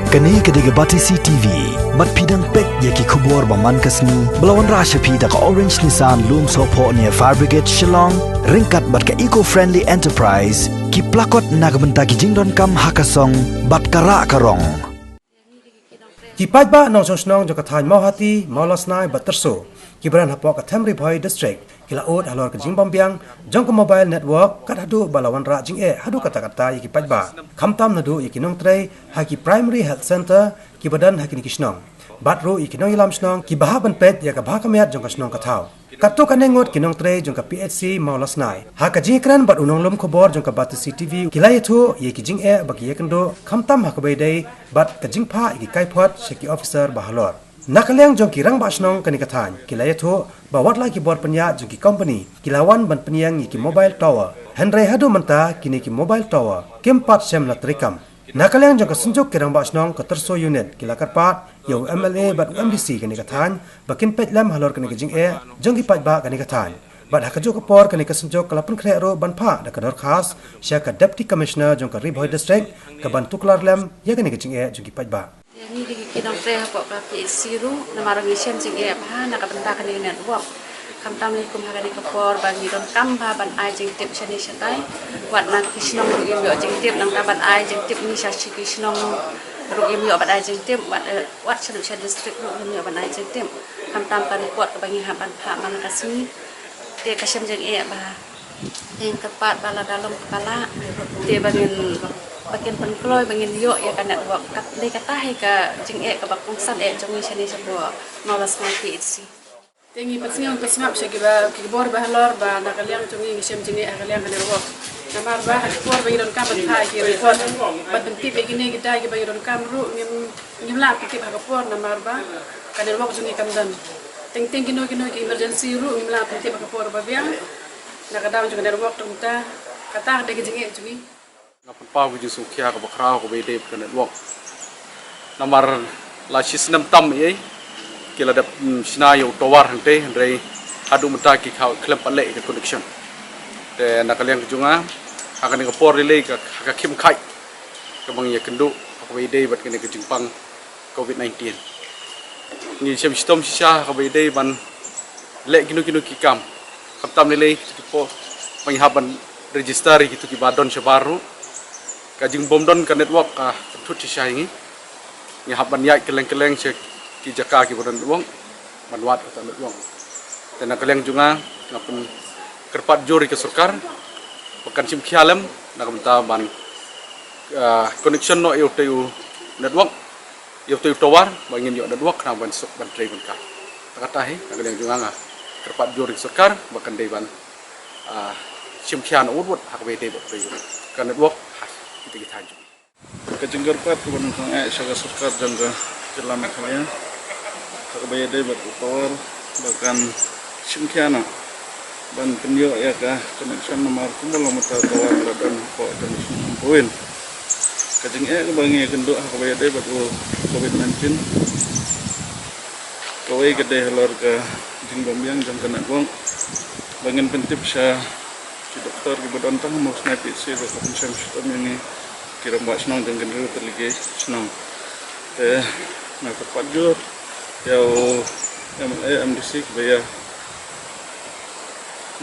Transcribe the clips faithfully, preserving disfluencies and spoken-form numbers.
Kane ka dei ka Batesi T V. Bad phi dang peit ïa ki khubor ba man ka sngi ba la wanrah sha phi da ka Orange Nissan Lumsohphoh near Fire Brigade Shillong, ryngkat bad ka Eco Friendly Enterprise, ki plakot na ka bynta ki jingdonkam ha ka song bad ka rah ka rong. Ki paidbah nongshong shnong jong ka thaiñ Mawhati, Mawlasnai bad Tyrso, kiba don hapoh ka Them Ri Bhoi District, ki la ud halor ka jingbymbiang jong ka mobile network, kat haduh ba la wanrah jingeh haduh katta katta ïa ki paidbah, khamtam naduh ïa ki nongtrei ha ki Primary Health Centre kiba don ha kine ki shnong, bad ruh ïa ki nongïalam shnong kiba hap ban peit ïa ka bha ka miat jong ka shnong ka thaw. Katto katne ngut ki nongtrei jong ka P H C Mawlasnai, ha ka jingïakren bad u nonglum khubor jong ka Batesi T V, ki la ïathuh ïa ki jingeh ba ki ïakynduh, khamtam ha kaba ïadei bad ka jingphah ïa ki kaiphod sha ki officer ba halor. Na ka liang jong ki rangbah shnong kane ka thaiñ, ki la ïathuh ba wat la ki bor pynïaid jong ki company ki la wan ban pynïeng ïa ki mobile tower, hynrei haduh mynta kine ki mobile tower kim pat shym la treikam. Na ka liang jong ka Synjuk ki Rangbah Shnong ka Tyrso Unit, ki la kyrpad ïa u M L A bad u M D C kane ka thaiñ ba kin peit lem halor kane ka jingeh jong ki paidbah kane ka thaiñ. Bad ha kajuh ka por kane ka Synjuk ka la pynkhreh ruh ban phah da ka dorkhas sha ka Deputy Commissioner jong ka Ri Bhoi District, ka ban tuklar lem ïa kane ka jingeh jong ki paidbah. Ïa ngi dei ki nongtrei hapoh ka P H C ruh, namar ngi shem jingeh bha na ka bynta kane ka network. Khamtam lei kum ha kane ka por ba ngi donkam bha ban ai jingtip shane shatai. Wat na ki shnong ruh ngim ïoh jingtip, nangta ban ai jingtip ngi sha shi ki shnong ruh ngim ïoh ban ai jingtip, wat, eh, wat shaduh sha district ruh ngim ïoh ban ai jingtip. Khamtam ka report kaba ngi hap ban phah man la ka sngi, te ka shem jingeh bha. Te ngi kyrpad ba lada long kaba lah, te ba ngin, ba kin pynkloi ba ngin ïoh ïa ka network. Kat, dei kata hi ka jingeh kaba kongsan eh jong ngi shane shapoh Mawlasnai P H C. Te ngi pynsngew pynsngap sha kiba, ki bor ba halor ba na ka liang jong ngi ngi shem jingeh ha ka liang ka network. Namar ba ha ki por ba ngi donkam ban phah ki report, ban pyntip ïa kine kita kiba ngi donkam ruh ngim, ngim lah pyntip ha ka por namar ba ka network jong ngi kam don. Teng teng kino kino ki emergency ruh ngim lah pyntip ha ka por ba biang. Na ka daw jong ka network, te mynta kata ka dei ka jingeh jong ngi. Nga pynpaw ka jingsngewkhia kaba khraw kaba ïadei bad ka network. Namar la shi snem tam ei ei ki la dep, mm, shna ïa u tower hangtei, hynrei haduh mynta ki kha-, khlem pat leh ïa ka connection. Te na ka liang ka jong nga, ha kane ka por lei lei ka, ha ka khim khaid kaba ngi ïakynduh ha kaba ïadei bad kane ka jingpang covid nineteen. Ngi shem shitom shisha ha kaba ïadei ban leh kino kino ki kam. Khamtam lei lei kito ki por ba ngi hap ban register ïa kito kiba don shabar ruh. Ka jingbym don ka network ka kynthup shisha ïa ngi. Ngi hap ban ïaid kylleng kylleng sha ki jaka kiba don network ban wad kata network. Te na ka liang jong nga, nga pynkyrpad jur ïa ka sorkar ba kan shim khia lem na ka bynta ban, ah, connection noh ïa utei u network, ïa utei u tower, ba ngin ïoh network khnang ban suk ban trei ban kah. Te kata hi, na ka liang jong nga nga kyrpad jur ïa ka sorkar ba kan dei ban, ah, shim khia noh wut wut ha kaba ïadei bad utei u ka network ha kita ki thaiñ jong ngi. Ka jingkyrpad kaba nyngkong eh sha ka sorkar jong ka jylla Meghalaya ha kaba ïadei bad u tower ba kan shim khia noh ban pynïoh ïa ka connection namar kumba long mynta u tower la don hapoh connection hangpawin. Ka jingeh kaba ngi ïakynduh ha kaba ïadei bad u covid nineteen, kawei ka dei halor ka jingbymbiang jong ka network ba ngin pyntip sha ki doktor kiba don tang ha Mawlasnai P H C ba ka pynshem shitom ïa ngi ki rangbah shnong jong ki hynriew tylli ki shnong. Te nga kyrpad jur ïa u M L A, M D C kiba ïa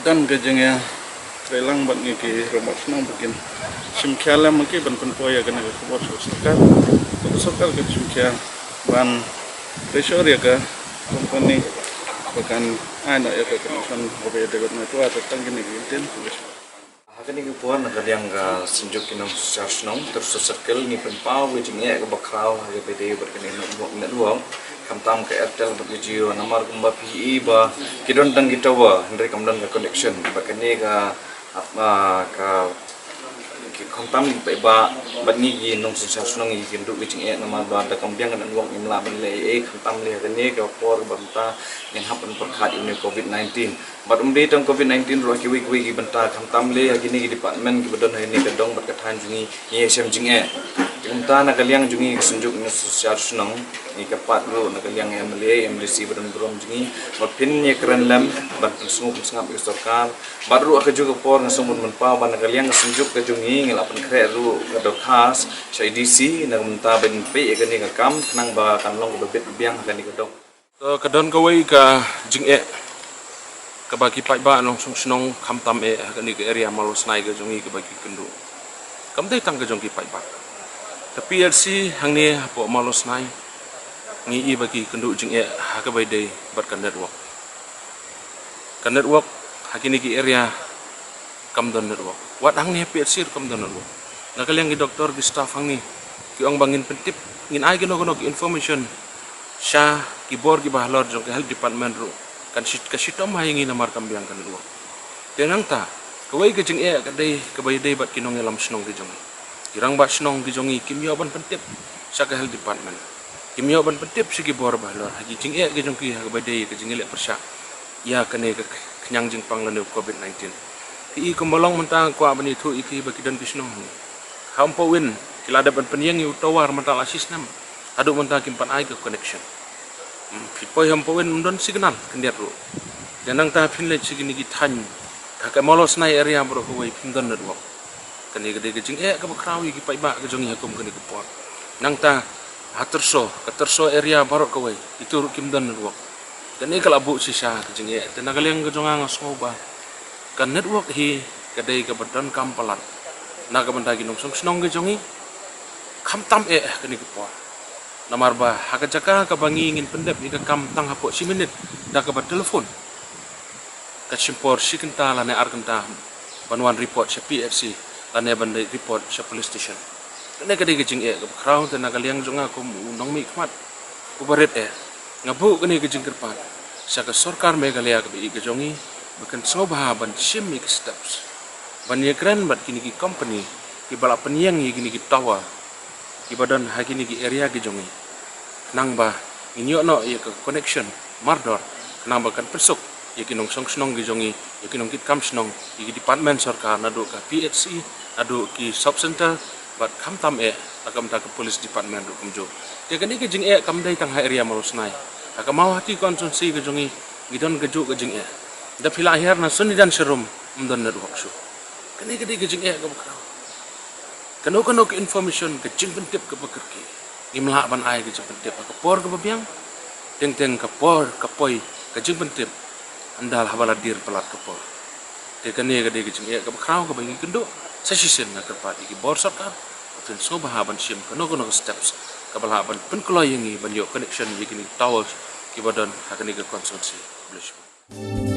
don ka jingïatreilang bad ngi ki rangbah shnong ba kin shim khia lem ma ki ban pynpoi ïa kane ka khubor sha ka sorkar, ba ka sorkar kan shim khia ban pressure ïa ka company ba kan ai noh ïa ka connection kaba ïadei bad network tang kine ki ktien. Ha kane ka por na ka liang ka Synjuk ki nongsynshar shnong Tyrso Circle ngi pynpaw ka jingeh kaba khraw ha kaba ïadei bad kane ka network, khamtam ka Airtel bad ka Jio, namar kumba phi ïohi ba ki don tang ki tower hynrei kam don ka connection. Bad kane ka, ah, ka, ki khamtam ki paidbah bad ngi ki nongsynshar shnong ngi ïakynduh ka jingeh namar ba da kam biang ka network ngim lah ban leh ei ei, khamtam lei ha kane ka por ba mynta ngin hap ban pyrkhat ïa une u covid nineteen. Bad ym dei tang covid nineteen ruh, ha kiwei kiwei ki bynta, khamtam lei ha kine ki department kiba don ha kane ka dong bad ka thaiñ jong ngi, ngi ïashem jingeh. Kumta na ka liang jong ngi ka Synjuk Nongsohsynshar Shnong, ngi kyrpad ruh na ka liang MLA, MDC ba don burom jong ngi, ba phin ïakren lem ban pynsngewbha pynsngap ïa ka sorkar. Bad ruh ha kajuh ka por nga sngewbha ban pynpaw ba na ka liang ka Synjuk ka jong ngi, ngi la pynkhreh ruh ka dorkhas sha ADC na ka bynta ban peit ïa kane ka kam, khnang ba kan long kaba bit biang ha kane ka dong. To, ka don kawei ka jingeh kaba ki paidbah nongshong shnong khamtam eh ha kane ka area Mawlawsnai ka jong ngi kaba ki kynduh. Kam dei tang ka jong ki paidbah. Ka PHC hangne hapoh Mawlawsnai ngi i ba ki kynduh jingeh ha kaba ïadei bad ka network. Ka network ha kine ki area kam don network. Wat hangne ha PHC ruh kam don network. Na ka liang ki doktor, ki staff hangne ki ong ba ngin pyntip, ngin ai kano kano ki information sha ki bor kiba halor jong ka health department ruh kan shi-, ka shitom ha ïa ngi namar kam biang ka network. Te nangta kawei ka jingeh ka dei kaba ïadei bad ki nongïalam shnong ki jong ngi. Ki rangbah shnong ki jong ngi kim ïoh ban pyntip sha ka health department, kim ïoh ban pyntip sha ki bor ba halor ha ki jingeh ki jong ki ha kaba ïadei ka jingïaleh pyrshah ïa kane ka khñiang jingpang lane u COVID nineteen. Ki i kumba long mynta, kwah ban ïathuh ïa ki ba ki don ki shnong ha Umpowin ki la dep ban pynïeng ïa u tower mynta la shi snem, haduh mynta kim pan ai ka connection. Hmm, phi poi ha Umpowin ym don signal khyndiat ruh. Te nangta phin leit sha kine ki thaiñ ha ka Mawlawsnai area baroh kawei phim don network. Kane ka dei ka jingeh kaba khraw ïa ki paidbah ka jong ngi ha kum kane ka por. Nangta ha Tyrso, ka Tyrso area baroh kawei, itu ruh kim don network. Kane ka la buh shisha ka jingeh. Te na ka liang ka jong nga, nga sngew ba ka network hi ka dei kaba donkam palat na ka bynta ki nongshong shnong ki jong ngi, khamtam eh ha kane ka por. Namar ba ha ka jaka kaba ngi ngin pyndep ïa ka kam tang hapoh shi minit da kaba telephone, ka shim por shi kynta lane ar kynta ban wan report sha PHC lane ban report sha police station. Kane ka dei ka jingeh kaba khraw. Te na ka liang jong nga kum u nongmihkhmat uba rit eh, nga buh kane ka jingkyrpad sha ka sorkar Meghalaya kaba ïeit ka jong ngi ba kan sngewbha ban shim ïa ki steps ban ïakren bad kine ki company kiba la pynïeng ïa kine ki tower kiba don ha kine ki area ki jong ngi, khnang ba ngin ïoh noh ïa ka connection mardor, khnang ba kan pynsuk ïa ki nongshong shnong ki jong ngi, ïa ki nongkitkam shnong, ïa ki department sorkar, naduh ka PHC, naduh ki sub center, bad khamtam eh na ka bynta ka police department ruh kumjuh. Te kane ka jingeh kam dei tang ha area Mawlawsnai, ha ka Mawhati constituency ka jong ngi ngi don kajuh ka jingeh. Da phi la hiar na Sonidan Sharum ym don network shuh. Kane ka dei ka jingeh kaba khraw. Kano kano ka information, ka jingpyntip kaba kyrkieh, ngim lah ban ai ka jingpyntip ha ka por kaba biang. Teng teng ka por ka poi ka jingpyntip ynda la haba la dier palat ka por. Te kane ka dei ka jingeh kaba khraw kaba ngi kynduh. Sa shisien nga kyrpad ïa ki bor sorkar ba phin sngewbha ban shim kano kano ka steps kaba lah ban pynkloi ïa ngi ban ïoh connection ïa kine ki towers kiba don ha kane ka constituency. Khublei shibun.